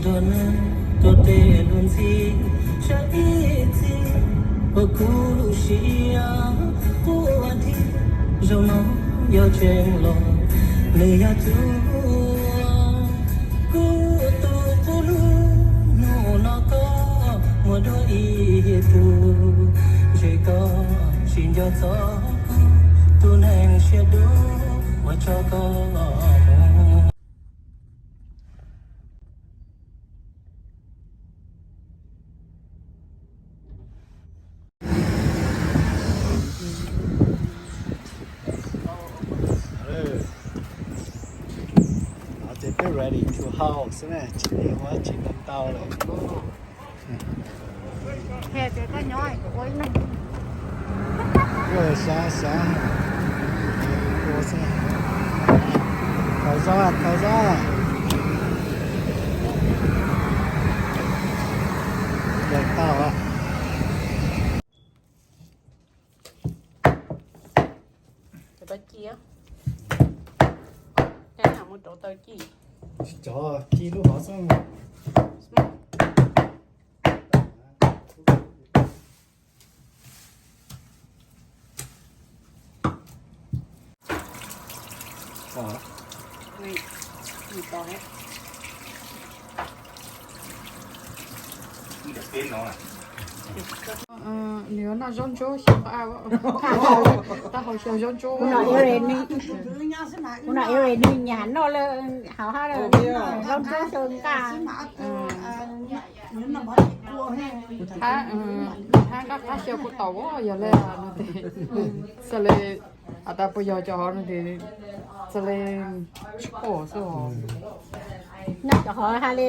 Tuag neeg tuag tes luag ntxhi saib ib txhis, ua kuv lub siab quaj dhi. Zaum no yog tseem los nws yog cuag kuv tus qub lug. Hnub no koj muaj dua ib tug, ntshe koj tsis nco txog kuv tus neeg siab dub uas tso koj mus. Ces peb ready to haul xwb na, tsis ua tsis tau ntau lawm. Xav xav, thaum zoo thaum zoo. Tau. Cov tau ci, mus rauv taws ci. Cov ci lub hov xwb. Nws yuav noj zaub ntsuab xyaw nqaij, tau hau xyaw zaub ntsuab. Kuv no nws nyam noj lawm, hauv hab zaub ntsuab xyaw nqaij. Hab nqaij qab xyaw kuj tau, yog le no tes xav le has tas puas yog cov hov no tes xav le tsis pom xwb os. Noj cov hov has le.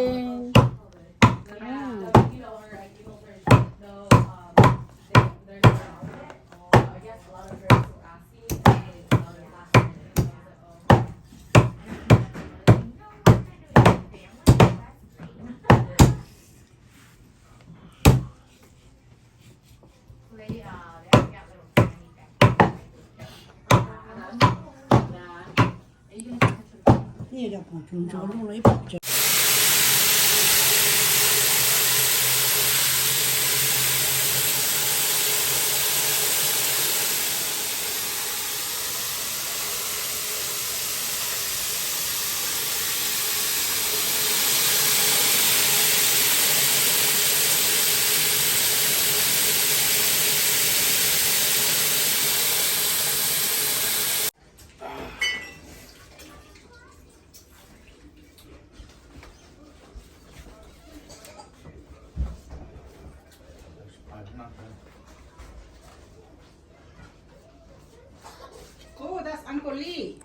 Kuv tas Uncle Lee.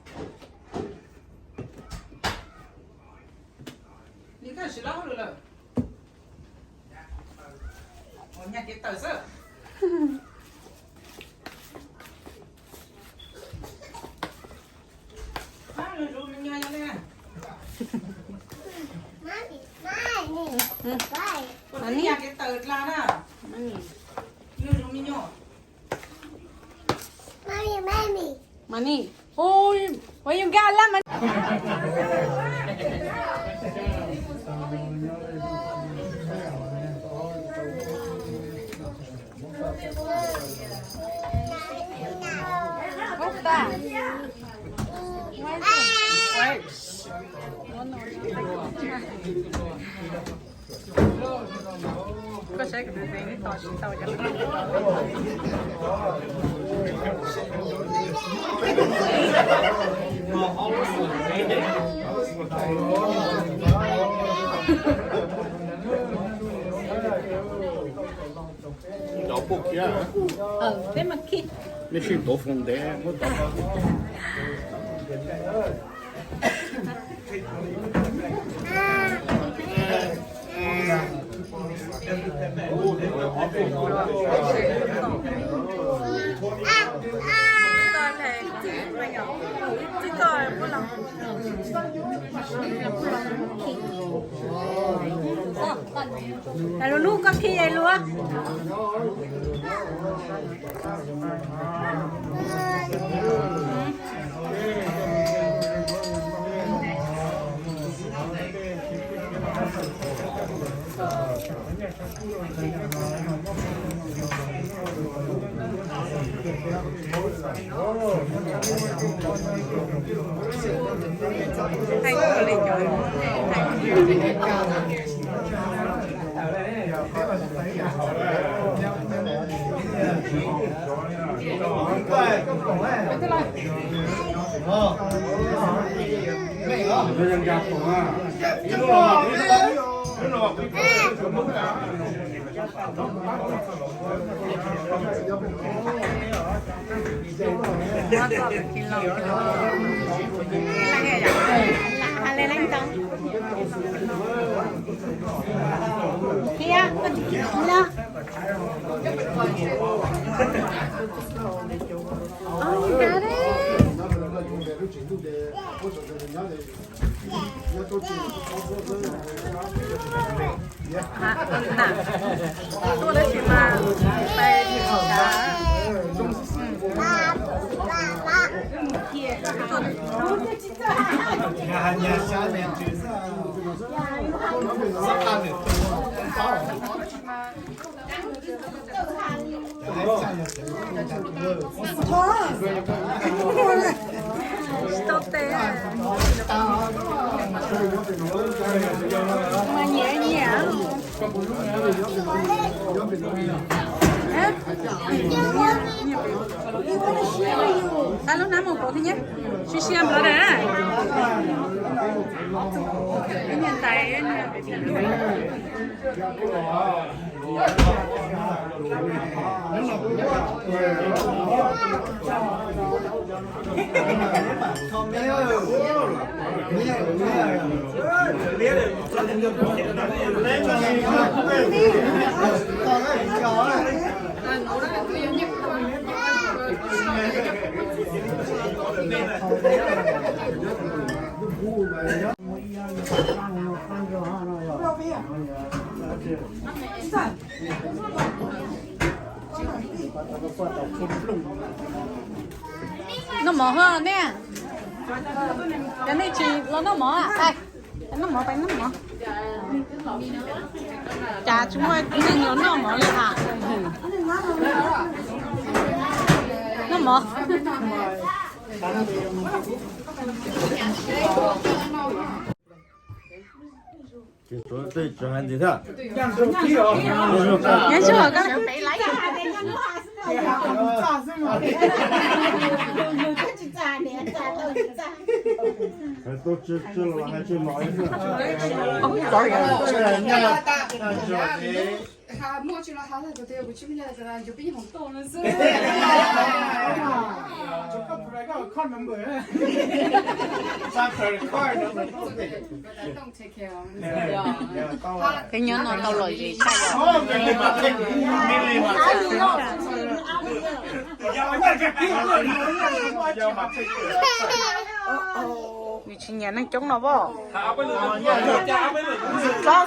Li koj siv lab hauj lwm lawm. Ua nyaj kev tawm xwb. Lub zus me nyuam yog li. Ua nyaj kev tawm dlha na. Lub zus me nyuam. Mommy, mommy. Money. Oh, where you got lemon? What's that? What is it? Grapes. Koj saib kuv tus txiv neb tos tsis tau cov. Cov puj kiag. Peb mas khi. Neb sib tuav foos ntev muab tau. Lub lub koj khi luaj. Tuaj dab tsi mas pais tim sav. Tsis tau tes. Mas nyiam nyiam. Tab lub hnab mus pauv thiab nyab. Sib siab nplawv na. Ib niag tais. Noj mov ho nej. Cov nej tsis los noj mov, noj mov, pais noj mov. Cas tsis muaj neeg los noj mov li hais. Noj mov. Nyob zoo koj. Muaj tsis los hais kuv tias kuv tsis muaj nyiaj, kuv pib hom toj no xwb. Peb nyob no tau lom zem tshaj yom. Nws tsis nyiam neeg coob no pom. Twb thov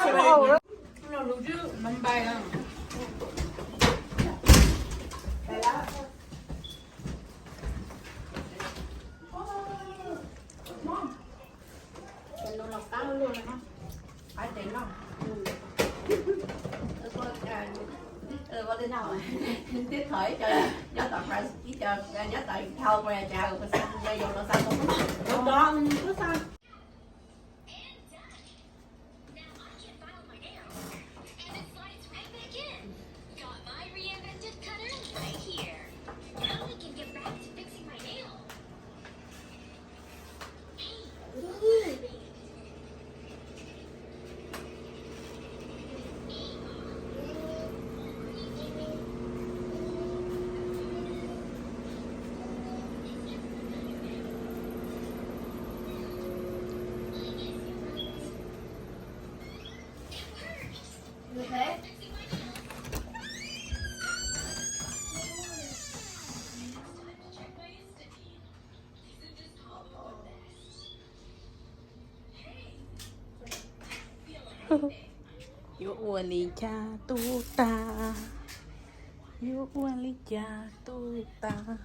ib co nyob tom France, ib co nyob tom Hau, cas kuv xav yog yus los xav. Yuav ua li cas tu tag, yuav ua li cas tu tag.